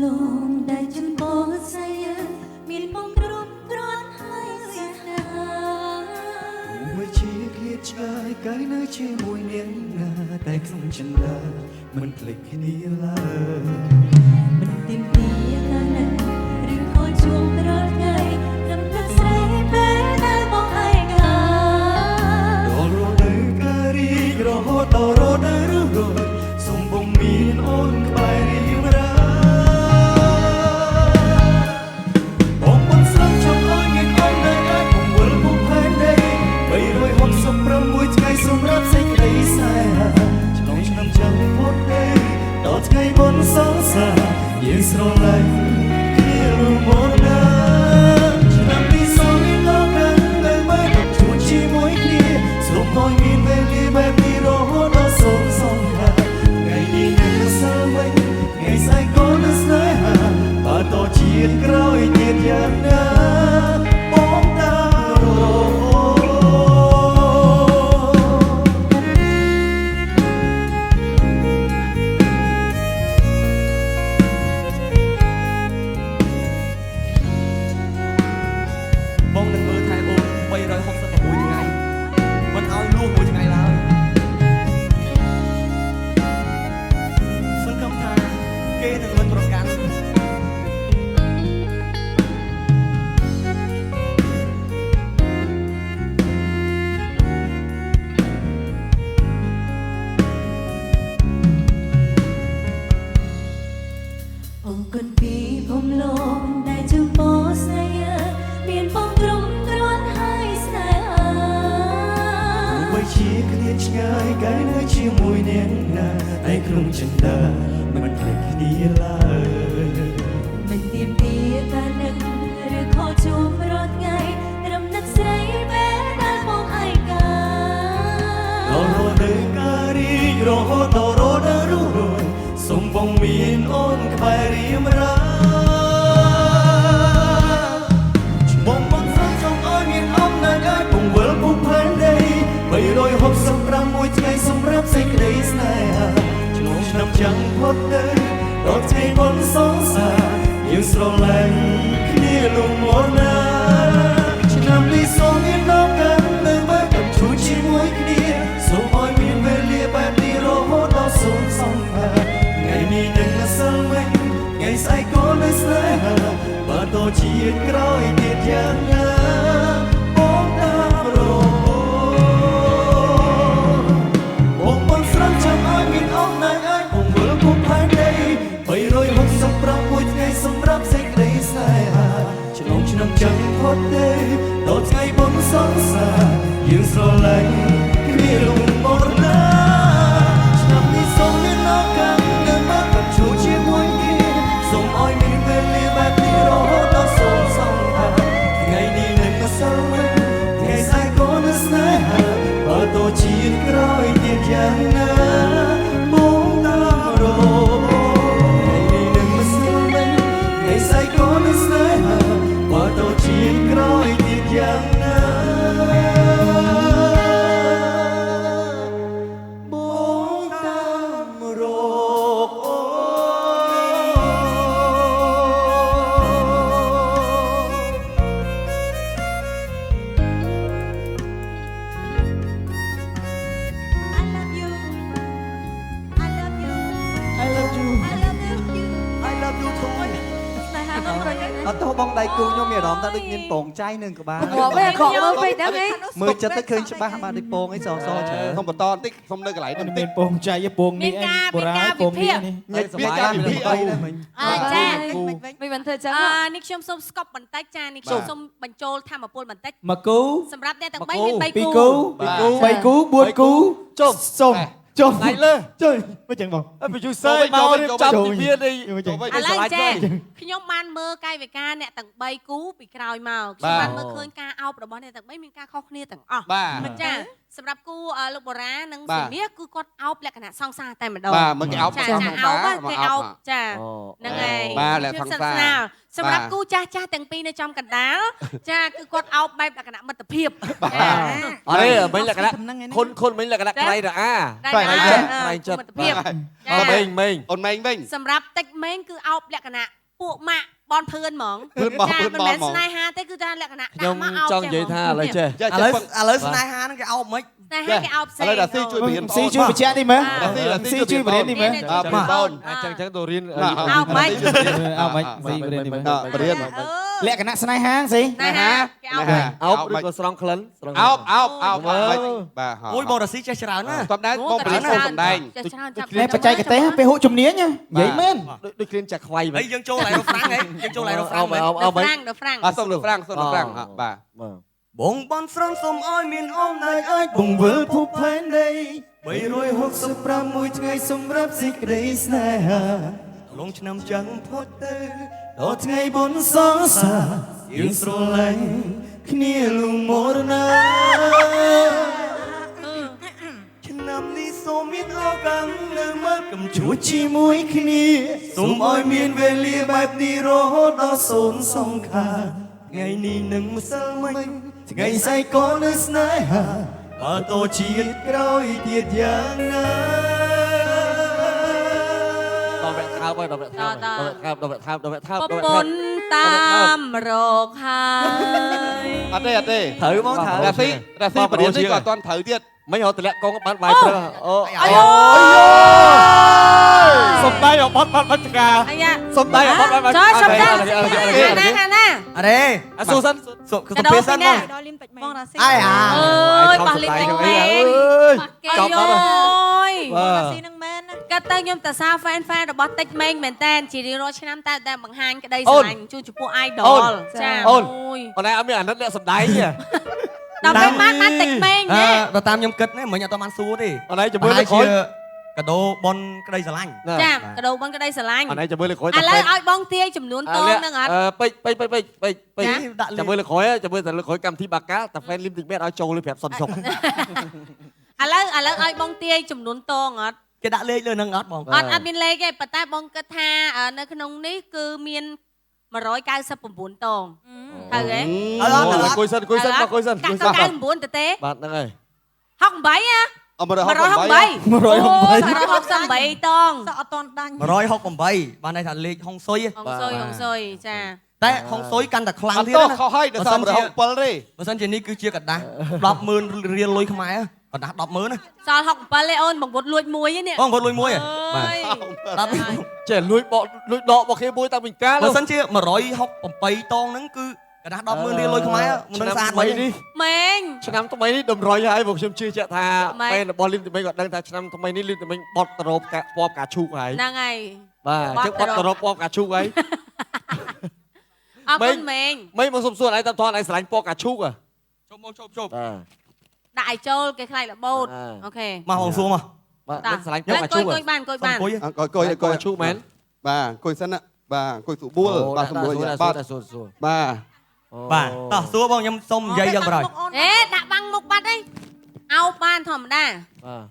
លោកដែលជូនបងស្រីមានបងគ្រប់គ្រាន់ហើយស្នេហា មួយជាឃ្លាតឆ្ងាយកាយនៅជាមួយនាងណាតែក្នុងចិន្តាមិនភ្លេចគ្នាឡើយ មិនទៀមទាកាលណាឬខលជួងរាល់ថ្ងៃត្រឹមតែស្រីពេលដែលបងឯកា ដល់រដូវការីករហូតដល់រដូវរុះរយសូមបងមានអូនក្បែររៀមរាបងមិនស្លាប់ចង់ឲ្យមានអូននៅឯពង្វិលពុកផែនដី366ថ្ងៃសម្រាប់សេចក្តីស្នេហាឆ្លងឆ្នាំចាំផុតទៅដល់ថ្ងៃបុណ្យសង្សារយើងស្រឡាញ់គ្នាលុះមកណាឆ្នាំនេះសូមមានដល់កាន់នៅមើលជួនជាមួយគ្នាសូមឲ្យមានវេលាបែបនេះរហូតដល់សូមសង្ខាថ្ងៃនេះនឹងសើវិញថ្ងៃស្អែកក៏នឹងស្នេហាបើតជាតិក្រោយទៀតយ៉ាងណាបងតាមរក បងនឹងមើលថែអូន366ថ្ងៃមិនឲ្យលួសមួយថ្ងៃឡើយសង្ឃឹមថាគេនឹងមិនប្រកាន់ អរគុណពីភពលោកដែលជូនបងស្នេហាមានបងគ្រប់គ្រាន់ហើយស្នេហា បីជាឃ្លាតឆ្ងាយកាយនៅជាមួយអ្នកណាតែក្នុងចិន្តាមិនភ្លេចគ្នាឡើយ មិនទៀមទាកានឹកឬខកជួបរាល់ថ្ងៃត្រឹមនឹកស្រីពេលដែលបងឯកា ដល់រដូវការីករហូតដល់រដូវរុះរយសូមបងមានអូនក្បែររៀមរាបងបងស្រង់ចង់ឲ្យមានអំណាចឲ្យពងវិលពុកផែនដី365ថ្ងៃសម្រាប់សេចក្តីស្នេហាឆ្លងឆ្នាំចាំងផុតទៅដល់ថ្ងៃបុណ្យសង្សារយើងស្រឡាញ់គ្នាលុះមកណាឆ្នាំនេះសូមមានដល់កាន់នៅមើលកំជួជាមួយគ្នាសូមឲ្យមានវេលាបែបនេះរហូតដល់សូមសង្ខារថ្ងៃនេះនឹងម្សិលមិញថ្ងៃស្អែកក៏នៅស្នេហាបើតជាតិក្រោយទៀតយ៉ាងណាបងតាមរក បងបងស្រង់ចាំឲ្យមានអំណាចឲ្យពងវិលពុកផែនដី366ថ្ងៃសម្រាប់សេចក្តីស្នេហាឆ្លងឆ្នាំចាំងផុតទៅដល់ថ្ងៃបុណ្យសង្សារយើងស្រឡាញ់គ្នាលុះមរណាឆ្នាំនេះសូមមានឱកាសនៅមកកំជួជាមួយគ្នាសូមឲ្យមានវេលាបែបនេះរហូតដល់សូមសង្ខារថ្ងៃនេះនឹងម្សិលមិញថ្ងៃស្អែកក៏នៅស្នេហាបើតជាតិក្រោយទៀតយ៉ាងណាបងតាមរកថ្ងៃនេះនឹងម្សិលមិញថ្ងៃស្អែកក៏នៅស្នេហាបើតជាតិក្រោយទៀតយ៉ាងណាបងតាមរកអូន I love you I love you I love you I love you I love you too ស្នេហាបងប្រយ អត់ទោះបងដៃគូខ្ញុំមានអារម្មណ៍ថាដូចមានពងចៃនឹងក្បាល ងាប់ឯងខកមើលពេកហ្នឹងឯង មើលចិត្តទៅឃើញច្បាស់បាទដូចពងអីសសច្រើន សូមបន្តបន្តិចសូមនៅកន្លែងនេះបន្តិច មានពងចៃពងនេះ មានការ បុរា មានការ ពង វិភាគ នេះ ញិច មានការវិភាគ អីដែរមិញ អើចា មិនមិនធ្វើចឹង អឺនេះខ្ញុំសូមស្កប់បន្តិចចានេះខ្ញុំសូមបញ្ចូលធម្មពលបន្តិច មកគូ សម្រាប់អ្នកទាំង3មាន3 ពីរ គូ គូ បាទ បីគូបួនគូ ជុំ សុំជុំ ណៃលើ ជួយមិនចឹងបង producer មករៀបចំទិវានេះ មិនចឹង ឥឡូវចាខ្ញុំបានមើលកាយវិការអ្នកទាំង3គូពីក្រោយមកខ្ញុំបានមើលឃើញការអោបរបស់អ្នកទាំង3មានការខុសគ្នាទាំងអស់ បាទ ចាសម្រាប់គូអឺលោកបូរ៉ានិង បាទ សុមាសគឺគាត់អោបលក្ខណៈសង្សារតែម្ដង បាទមិនគេអោប ចា សង្ ចា សារ អោបគេ មកអោប អោបចាហ្នឹងហើយ បាទលក្ខណៈសង្សារ ភាពស្និទ្ធស្នាល សម្រាប់គូចាស់ចាស់ទាំងពីរនៅចំកណ្ដាលចាគឺគាត់អោបបែបលក្ខណៈមិត្តភាព អរេមិញលក្ខណៈខុនខុនមិញលក្ខណៈក្រៃរអា ក្រៃ ចិត្តក្រៃចិត្ត មិត្តភាព មេងមេង អូនម៉េងវិញ សម្រាប់តិចម៉េងគឺអោបលក្ខណៈពួកម៉ាក់បនភឿនហ្មងចាមិនមែនស្នេហាទេគឺថាលក្ខណៈ ខ្ញុំចង់និយាយថាឥឡូវចេះ ឥឡូវស្នេហាហ្នឹងគេអោបមិន ស្នេហាគេអោបផ្សេង ឥឡូវដាស៊ីជួយបរៀន ស៊ីជួយបញ្ជាក់នេះមើលស៊ីជួយបរៀននេះមើល បងអូន អញ្ចឹងចឹងទៅរៀន អោបមិន អោបមិនស៊ីបរៀននេះមើល បរៀន លក្ខណៈស្នេហាស៊ី ស្នេហាគេអោប អោបឬក៏ស្រង់ក្លិនស្រង់ អោបអោបអោបបាទ អូយបងរ៉ាស៊ីចេះច្រើនណា តបដែរបងបរៀនសូមសំដែង ចេះច្រើនចាប់ នេះបច្ចេកទេសពហុជំនាញនិយាយមែន ដូចគ្រានចាក់ខ្វៃ ហើយយើងចូលឡៃរ៉ូហ្វ្រាំងហីយើងចូលឡៃរ៉ូហ្វ្រាំង អោបអោប ហ្វ្រាំងដល់ហ្វ្រាំង អសូមលើហ្វ្រាំងសូមលើហ្វ្រាំងបាទ បងបនស្រន់សូមឲ្យមានអំណាចអាច ពង្វិលភពផែនដី365ថ្ងៃសម្រាប់សេចក្តីស្នេហាលងឆ្នាំចាំងផុតទៅដល់ថ្ងៃបុណ្យសង្សារយើងស្រឡាញ់គ្នាលុះមរណា ឆ្នាំនេះសូមមានឱកាសនៅមកកំជួ ជួជាមួយគ្នាសូមឲ្យមានវេលាបែបនេះរហូតដល់សូន្យសង្ខារថ្ងៃនេះនឹងម្សិលមិញថ្ងៃស្អែកក៏នៅស្នេហាបើតជាតិក្រោយទៀតយ៉ាងណា ដល់វគ្គថើបហើយដល់វគ្គថើបដល់វគ្គថើបដល់វគ្គថើបដល់វគ្គថើប ប្រពន្ធតាមរកហើយ អត់ទេអត់ទេ ត្រូវបងត្រូវ រាស៊ីរាស៊ីបរៀននេះក៏អត់ទាន់ត្រូវទៀត មិញរត់តម្លាក់កងបានបាយព្រឹកអូ អាយ សំដីរបស់បាត់បាត់ចកា អាយ៉ា សំដីរបស់បាត់បាត់ ចុះសំដីខាងណាខាងណា អរេ អស៊ូសិន សុខភាពសិនបង ដល់លឹមតិចបងរ៉ាស៊ី អាយអា អើយបោះលីតិចមែនគេ ចប់បាត់ យ បងរ៉ាស៊ីនឹងមែនណា កាត់ទៅខ្ញុំតសាហ្វេនហ្វេនរបស់តិចម៉េងមែនតែនជារៀងរាល់ឆ្នាំតែតែបង្ហាញក្តីស្រឡាញ់ជូនចំពោះ idol ចា អូនអូនឯងអត់មានអាណិតអ្នកសំដែងទេ ដល់ពេលបានបានតិចម៉េង អឺ ណា ដល់តាមខ្ញុំគិតណាមិញអត់បានសួរទេ អូនឯងជាមួយលើក្រោយ កាដូបនក្តីស្រឡាញ់ ចាកដោបងក្តីស្រឡាញ់ អូនឯងជាមួយលើក្រោយ ឥឡូវឲ្យបងទាយចំនួនតងហ្នឹងអត់ ពេចពេចពេចពេចពេចពេចចាំមើលលើក្រោយចាំមើលតែលើក្រោយកម្មវិធីបាកាតែហ្វេនលីមតិចមែនឲ្យចូលលើប្រាប់សុនសុក ឥឡូវឥឡូវឲ្យបងទាយចំនួនតងអត់ គេដាក់លេខលើនឹងអត់បង អត់អត់មានលេខទេប៉ុន្តែបងគិតថានៅក្នុងនេះគឺមាន199តងត្រូវទេ អត់អត់ អង្គុយសិនអង្គុយសិនអង្គុយសិន កាក់99ទៅទេ បាទហ្នឹងហើយ 68ហ៎ 168 168 168តង សក់អត់តន់ដាញ់ 168បានន័យថាលេខហុងស៊ុយ ហុងស៊ុយហុងស៊ុយចា តែហុងស៊ុយកាន់តែខ្លាំង អត់ ទៀតណា ទោះខុសហើយដោយសារ167ទេ បើសិនជានេះគឺជាกระដាស់100,000រៀលលុយខ្មែរกระដាស់100,000ណា សល់67ទេអូនបងវុតលួចមួយទេនេះ បងវុតលួចមួយហ៎បាទ ចេះលួចបកលួចដករបស់គេមួយតាំងពីកាល បើសិនជា168តងហ្នឹងគឺกระដាស់100,000រៀលលុយខ្មែរមិនដឹងស្អាតមិន នេះ ម៉េង ឆ្នាំថ្មីនេះតម្រុយហើយព្រោះខ្ញុំជឿជាក់ថាពេលរបស់លីមតិមិញគាត់ដឹងថាឆ្នាំថ្មីនេះលីមតិមិញបត់ត្រោបកាពណ៌ផ្កាឈូកហើយ ហ្នឹងហើយ បាទអញ្ចឹងបត់ត្រោបពណ៌ផ្កាឈូកហើយ អរគុណម៉េង មិនមកសុំសួរឯងតាមថនឯងស្រឡាញ់ពណ៌ផ្កាឈូកហ៎ ជប់មកជប់ជប់ ដាក់ឲ្យចូលគេខ្លាចរបូតអូខេ មកបងសួរមក បាទស្រឡាញ់ពណ៌ផ្កាឈូក អង្គុយបានអង្គុយបាន អង្គុយ អង្គុយអង្គុយ ផ្កាឈូកមែន បាទអង្គុយសិនណាបាទអង្គុយស្រួលបាទស្រួលបាទ សួរសួរ បាទ បាទតោះសួរបងខ្ញុំសុំនិយាយយ៉ាងបណ្ដោយ អេដាក់បាំងមុខបាត់អីអោបបានធម្មតា បាទ